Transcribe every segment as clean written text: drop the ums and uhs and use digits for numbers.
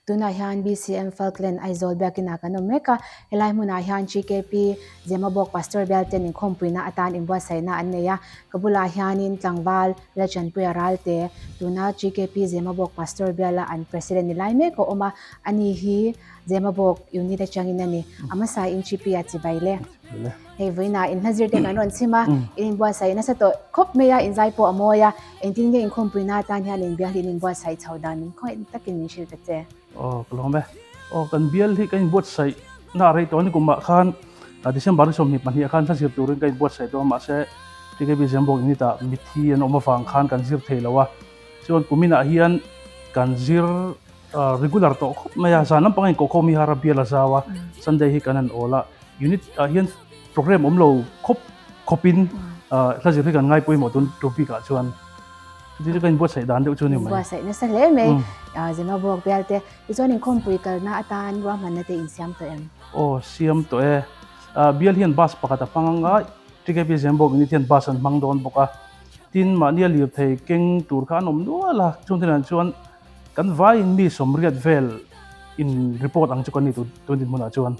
Tunah hian BCM Falkland Aizawl biakinah kan awm mek a, helai hmunah hian GKP Zemabawk Pastor bialten inkhawmpuina atan inbuatsaihna an nei a, ka bulah hianin tlangval Lalchanpuia Ralte tuna GKP Zemabawk Pastor biala an President ni lai mek a awm a, ani hi Zemabawk Unit atangin a ni. A hmasa in GP-a chibai le. Hei vawiinah in hlazir te kan rawn chhim a, in inbuatsaih nasa tawh khawp mai a, inzai pawh a mawi a, engtin nge inkhawmpuina atan hian in bial hi in inbuatsaih chho dan min khawngaih takin min hrilh ta che. Aw ka lawm e. Aw kan bial hi kan inbuatsaih na rei tawh a ni kumah khan December ni 22 ah khan hlazir turin ka inbuatsaih tawh a mahse TKB Zembawk unit ah mithi an awm avang khan kan zir thei lo a, chuan kuminah hian kan zir regular tawh khawp mai a, zan lampang a inkohkhawm hi hara bial a zau a, Sunday hi kan han awl a, unit ah hian program awm lo khawp khawpin hla zir hi kan ngai pawimawh tun topic ah chuan chuti chu ka inbuatsaih dan deuh chu ni mai. Inbuatsaih nasa hle mai Zemabawk bial te, tichuan inkhawmpui kalna atan ruahmanna te insiam tawh em? Aw siam tawh e, bial hian bus pakhat a hmang anga TKP Zemabawk unit hian bus an hmang dawn bawk a, tin mahnia lirthei keng tur kha an awm nual a, chung te nen chuan Kan vaiin mi sawmriat vel in report ang chu kan ni tun dinhmunah chuan.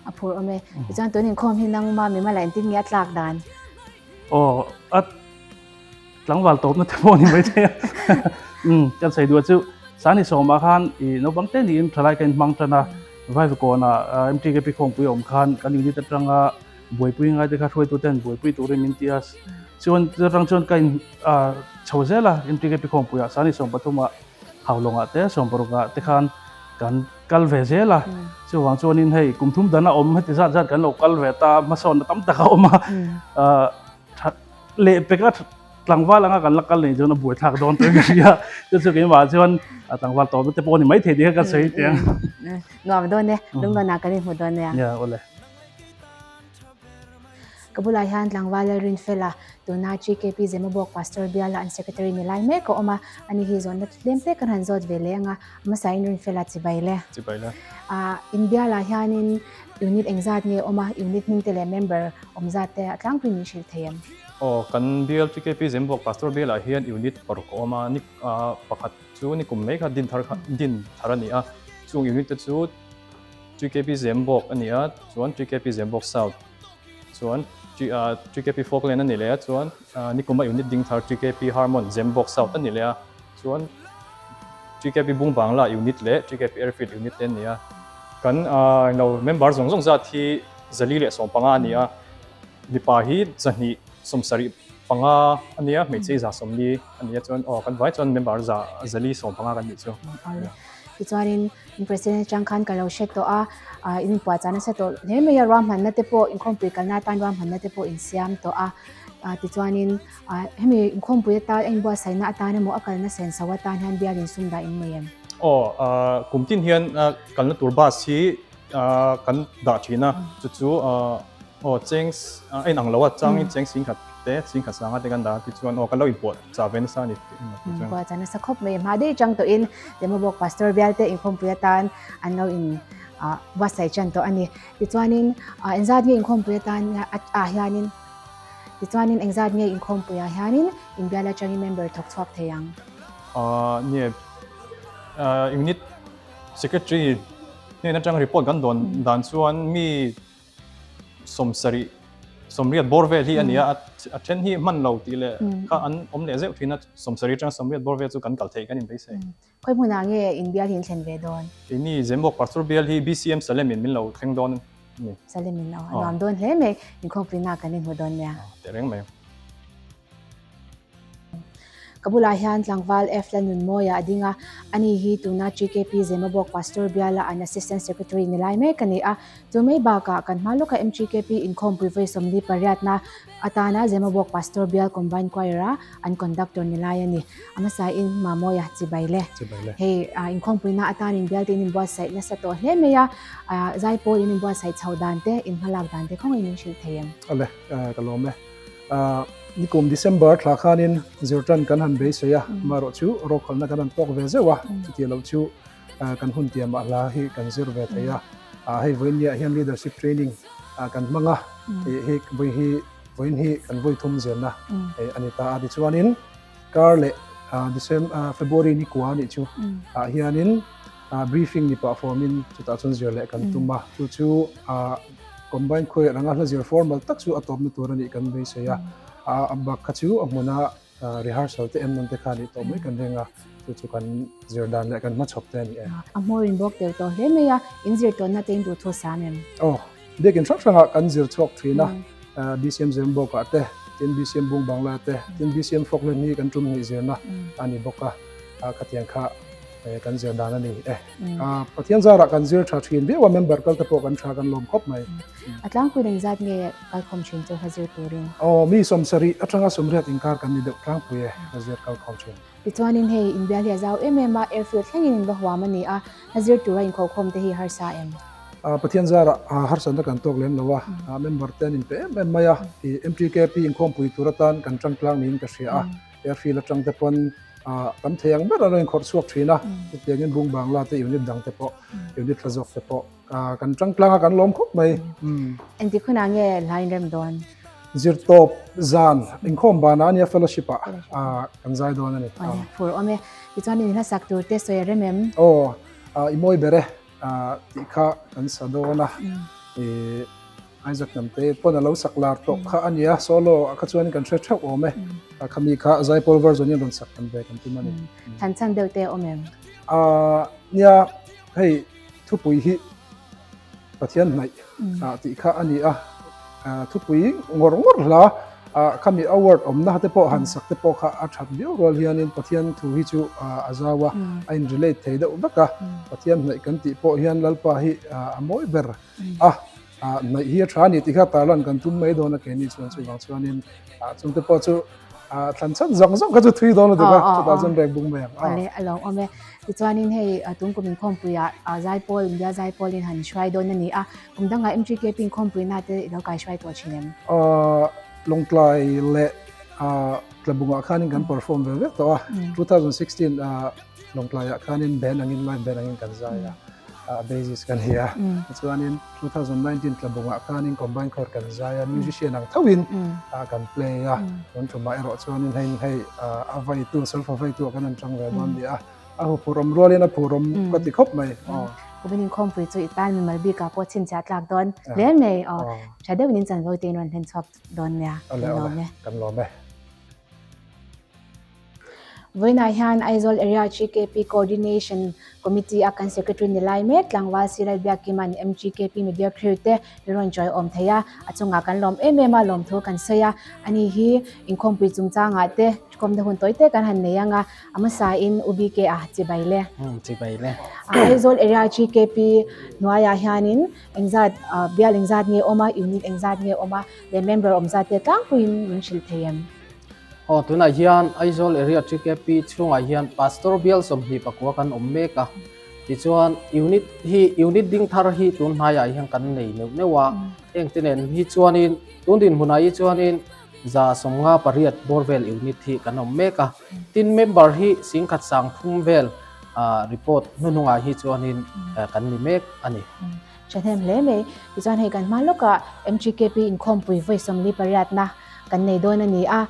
A phur awm e. Tichuan tun inkhawm hi nangma mimala engtin nge a tlak dan? Aw, a tlangval tawpna te pawh a ni maithei a. Umm, kan sawi duh chu Sani sawmah khan i naupang te niin thalai ka inhmang tan a, Vaivakawnah MTKP khawmpui a awm khan kan unit atanga buaipui ngai te kha hruaitu ten buaipui turin min ti a. Chuan chutang chuan ka in chho zel a, MTKP khawmpuiah Sani 13ah Haulawngah te 16ah te khan kan kal ve zel a. Chuvang chuanin hei kum thum dan a awm heti zat zat kan lo kal ve ta, hmasawnna tam tak a awm a. Leh peka tlangval anga kan la kal nei chuan a buaithlak dawn tawhin ka hria. Chu chu keimah chuan tlangval tawpna te pawh a ni maithei tih kha ka sawi teh ang. Nuam dawn e, lunglawnah kan inhmu dawn nia. Nia awle. Ka bulah hian tlangval Lalrinfela, tuna GKP Zemabawk Pastor biala an Secretary ni lai mek a awm a, ani hi zawnna tlem te kan han zawt ve leh ang a, a hmasain Rinfela chibai le. Chibai le. Ah, in bialah hianin unit engzat nge awm a, unit hming te leh member awm zat te a tlangpui min hrilh thei em? Aw, kan bial GKP Zemabawk Pastor bialah hian unit paruk a awm a, ni pakhat chu ni kum mai kha din thar kha din thar a ni a, chung unit te chu GKP Zembawk a ni a, chuan GKP Zembawk South, chuan GKP Falkland a ni leh a, chuan Nikuma Unit ding thar GKP Harmon Zembawk South a ni leh a, chuan GKP Bungbangla Unit leh GKP Airfield Unit te an ni a. Kan lo member zawng zawng zat hi 415 a ni a, mipa hi 275 a ni a, hmeichhe hi 140 a ni a, chuan aw kan vai chuan member 415 kan nih chu. Tichuanin President atang khan ka lo hre tawh a, in inpuahchah nasa tawh hle mai a, ruahmanna te pawh inkhawmpui kalna atan ruahmanna te pawh insiam tawh a, tichuanin hemi inkhawmpui atan a inbuatsaihna atan emaw a kalna senso atan hian bial insum dah in nei em? Aw, kum tin hian kalna tur bus hi kan dah thin a, chu chu aw cheng a inang lo a, changin cheng singkhat te singkhat sanga te kan dah a, tichuan aw kan lo inpuah chah ve nasa a ni tih a ni. Inpuah chah nasa khawp mai, hma daih chang tawhin Zemabawk Pastor bialte inkhawmpui atan an lo in buatsaih tan tawh a ni. Tichuanin engzat nge inkhawmpui atan ah hianin tichuanin engzat nge inkhawmpui ah hianin inbial atangin member thawk chhuak thei ang? Nge unit secretary hnen atang report kan dawn dan chuan mi 70 80 bawr vel hi a ni a, a then hi hman lo tih leh kha an awm leh zeuh thin a, 70 atanga 80 bawr vel chu kan kal theih kan inbeisei. Khawi hmunah nge in bial hi in thlen ve dawn? Keini Zemawk Pastor bial hi BCM Salem in min lo thleng dawn a ni. Salem in aw, a nuam dawn hle mai, inkhawmpuina kan inhmu dawn nia. Tehreng mai. Ka bulah hian tlangval F Lalnunmawia a ding a, ani hi tuna GKP Zemabawk Pastor biala an Assistant Secretary ni lai mek a ni a. Chu mai bakah kan hma lawka MGKP inkhawmpui vawi 48na atana Zemabawk Pastor bial Combined Choir a an Conductor ni lai a ni. A hmasain Mamawia chibai le. Hei inkhawmpuina atanin bialte in inbuatsaih nasa tawh hle mai a, zaipawl in inbuatsaih chhoh dan te, inhmalak dan te khawngaih in min hrilh thei em? Awle, ka lawm e. Nikum December thla khanin zirtan kan han beisei a, amaherawh chu rawkhalna kan han tawk ve zeuh a, chuti lo chu kan hun tiamah hla hi kan zir ve thei a. Hei vawiin niah hian leadership training kan hmang a, hei vawi hi Vawiin hi kan vawi thum zirna a ni ta a. Tichuanin kar leh February ni kua anih chu ah hianin briefing ni pah formin chutah chuan zir leh kan tum a. Chu chu combined khuaih ranga hla zir formal tak chu a tawpna tur anih kan beisei a. A bak kha chu a hmuna rehearsal te en nawn te kha anih tawh mai kan ring a, chu chu kan zir dan leh kan hmachhawp te a ni e. A hmawr in bawk tel tawh hle mai a, in zir tawnna te in duh thu sam em? Aw, biakin hrang hrangah kan zir chhuak thin a, BCM Zembawkah te, tin BCM Bung Bangla te, tin BCM Falkland hi kan tum hnih zirna a ni bawk a, khatiang kha kan zir dan a ni e. Pathian zarah kan zir tha thin viau a, member kal te pawh kan tha kan lawm khawp mai. A tlangpui eng zat nge kalkhawm thin chu hla zir turin? Aw, mi sawmsarih atanga sawmriat inkar kan ni deuh tlangpui e, hla zir kalkhawm thin. Tichuanin hei inbial hi a zau em em a, airfield thlengin in va huam a ni a, hla zir tura inkhawhkhawm te hi harsa em? Pathian zarah harsatna kan tawk lem lo a, member te an inpe em em mai a, MTKP inkhawmpui tur atan kan tangtlang niin ka hria a, airfield atang te pawn Tam thei ang ber a lo inkhawrh chhuak thin a, chutiangin bung bangla te unit dang te pawh, unit hla zawk te pawh kan tang tlang a kan lawm khawp mai. Engtik hunah nge hla inrem dawn? Zirtawp zan inkhawm banah a nia fellowship ah kan zai dawn a ni. Awle, phur awm e. Tichuan in hla sak tur te sawi a rem em? Aw, i mawi ber e tih kha kan sa dawn a. Isaac Hnamte pawn a lo sak lar tawh kha a nia, solo ah kha chuan kan hre theuh awm e, khami kha Zaipawl version in rawn sak tam ve kan tum a ni. Than chhan deuh te a awm em? Nia, hei thupui hi Pathian hnaih tih kha a ni a, thupui ngawr ngawr hla khami a word awmna te pawh han sak te pawh kha a that viau rual hianin Pathian thu hi chu a zau a, a in relate thei deuh vek a, Pathian hnaih kan tih pawh hian Lalpa hi a mawi ber a. Hnaih hi a tha a ni tih kha tarlan kan tum mai dawn a keini chuan chuvang chuanin chungte pawh chu thlan chhan zawng zawng kha chu thui dawn lutuk a chutah chuan rek bung mai ang. Awle a lo awm e. Tichuanin hei tumkum inkhawmpuiah Zaipawl India Zaipawlin han hruai dawn a ni a, kum dangah MGKP inkhawmpuina te i lo kai hruai tawh thin em? Lawngtlai leh Tlabungah khanin kan perform ve vek tawh a, 2016 Lawngtlaiah khanin band angin live band angin kan zai a. a basis kan hi a chuanin 2019 tlabungah khanin combine court kan zai a musician ang thoin kan play a tun tumah erawh chuanin hei hei a vaitu solfa vaitu kan an tang ve dawn ni a a hu phurawm rualin a phurawm ka ti khawp mai Kumin inkhawmpui chu i tan mimal bikah pawh chhinchhiah tlak dawn hle mai aw tha deuhin in chanvo te in rawn hlen chhuak dawn nia kan lawm e kan lawm e. Vawiinah hian Aizawl Area GKP Coordination Committee a kan Secretary ni lai mek Tlangval Siral Biakima'n MGKP Media Crew te min rawn chawi awm thei a, a chungah kan lawm em em a, lawmthu kan sawi a. Ani hi inkhawmpui chungchangah te kawmna hun tawi te kan han nei ang a, a hmasain U BK a chibai le. Chibai le. Aizawl Area GKP hnuaiah hianin engzat bial engzat nge awm a, unit engzat nge awm a leh member awm zat te tlangpuiin min hrilh thei em? Aw, tunah hian Aizawl Area TKP chhungah hian Pastor bial 24 kan awm mek a. Tichuan, unit hi unit ding thar hi tun hnaiah hian kan nei neuh neuh a. Heng te nen hi chuanin tun dinhmunah hi chuanin 58 bawr vel unit hi kan awm mek a. Tin, member hi 1030 vel report hnuhnungah hi chuanin kan ni mek a ni. Thahnem hle mai. Tichuan hei kan hma lawkah MGKP inkhawmpui vawi 48na kan nei dawn a ni a.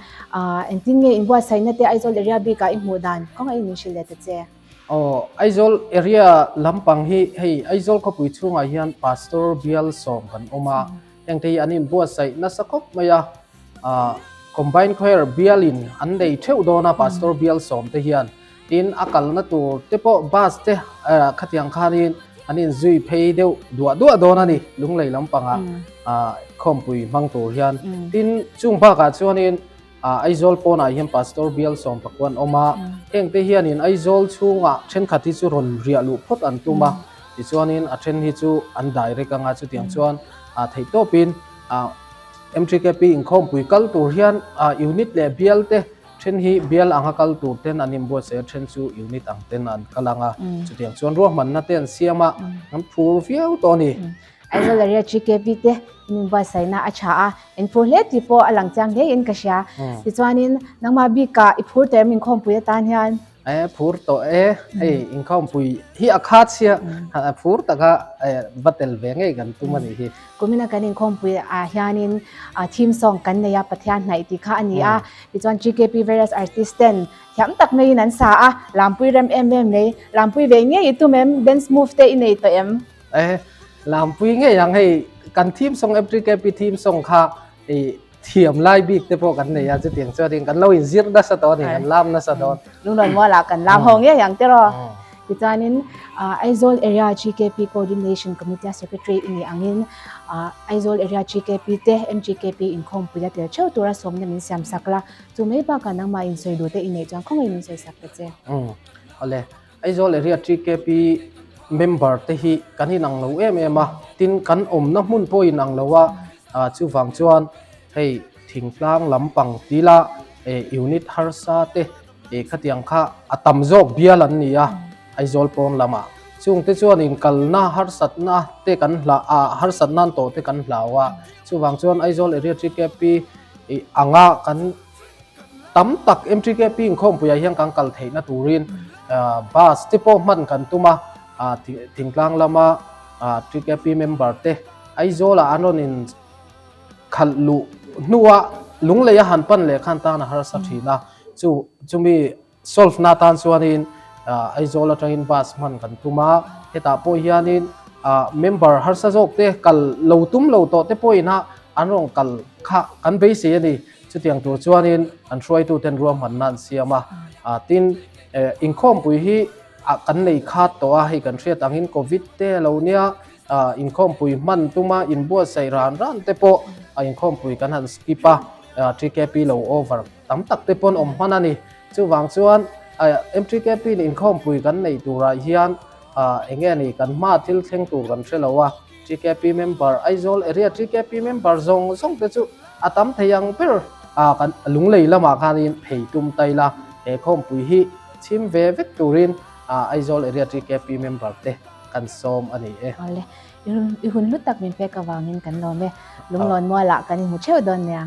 Engtin nge inbuatsaihna te Aizawl area bikah i hmuh dan kawng a in min hrilh leh ta che? Aw, Aizawl area lampang hi hei Aizawl khawpui chhungah hian Pastor bial sawm kan awm a. Hengte hi an inbuatsaih nasa khawp mai a. Combined Choir bialin an nei theuh dawn a Pastor bial sawm te hian. Tin, a kalna tur te pawh bus te khatiang khanin an inzui phei deuh duah duah dawn a ni, Lunglei lampangah khawmpui hmang tur hian. Tin, chung bakah chuanin Aizawl pawnah hian Pastor bial sawm pakua an awm a, hengte hianin Aizawl chhungah thenkhat hi chu rawn riah luh phawt an tum a, tichuanin a then hi chu an direct anga chutiang chuan theihtawpin MTKP inkhawmpui kal tur hian unit leh bial te Then hi bial anga kal tur ten an inbuatsaih a, then chu unit ang ten an kal ang a. Chutiang chuan ruahmanna te an siam a, an phur viau tawh a ni. Aizawl area GKP te in inbuatsaihna a tha a, in phur hle tih pawh a lang chiang hle in ka hria. Tichuanin nangmah bikah i phur tawh em inkhawmpui atan hian? E phur tawh e, hei inkhawmpui hi a khat sia, phur taka va tel ve ngei kan tum a nih hi. Kumina kan inkhawmpui ah hianin theme song kan nei a, Pathian hnaih tih kha a ni a. Tichuan GKP various artist ten thiam tak maiin an sa a, Lampui rem em em mai. Lampui ve ngei i tum em? Dance move te i nei tawh em? E, Lampui ngei ang hei kan theme song MTKP theme song kha i thiam lai bik te pawh kan nei a chutiang chuanin kan lo inzir nasa tawh a ni kan lam nasa dawn. Lunglawn mualah kan lam ho ngei ang tiraw. Tichuanin Aizawl Area GKP Coordination Committee a Secretary i nih angin Aizawl Area GKP te MGKP inkhawmpui a tel theuh tura sawmna min siam sak la. Chu mai bakah nangmah insawi duh te i neih chuan khawngaih min sawi sak ta che. Awle. Aizawl Area TKP member te hi kan inang lo em em a, tin kan awmna hmun pawh inang lo a, chuvang chuan hei thingtlang lampang tila unit harsa te khatiang kha a tam zawk bial an ni a Aizawl pawn lamah. Chungte chuanin kalna harsatna te kan hla a harsatna an tawh te kan hlau a, chuvang chuan Aizawl Area TKP anga kan Tam tak MTKP inkhawmpuiah hian kan kal theihna turin bus te pawh hman kan tum a, thingtlang lama TKP member te Aizawlah an rawn in khalh luh hnua Lunglei a han pan leh khan tan a harsa thin a, chu chumi solve na tan chuanin Aizawl atangin bus hman kan tum a, hetah pawh hianin member harsa zawk te kal lo tum lo tawh te pawhin a an rawn kal kha kan beisei a ni. Chutiang tur chuanin an hruaituten ruahmanna an siam a, tin inkhawmpui hi kan nei khat tawh a, hei kan hriat angin Covid te a lo nia, inkhawmpui hman tuma inbuatsaih ran ran te pawh inkhawmpui kan han skip a, TKP lo over tam tak te pawn awm hman a ni. Chuvang chuan MTKP in inkhawmpui kan neih turah hian enge ni kan hma thil thleng tur kan hre lo a, TKP member Aizawl area TKP member zawng zawng te chu a tam thei ang ber a kan Lunglei lamah khanin phei tum ta ila he khawmpui hi chhim ve vek turin Aizawl area TKP member te kan sawm a ni e. Awle, i hun hlu tak min pek avangin kan lawm e. Lunglawn mualah kan inhmu theuh dawn nia.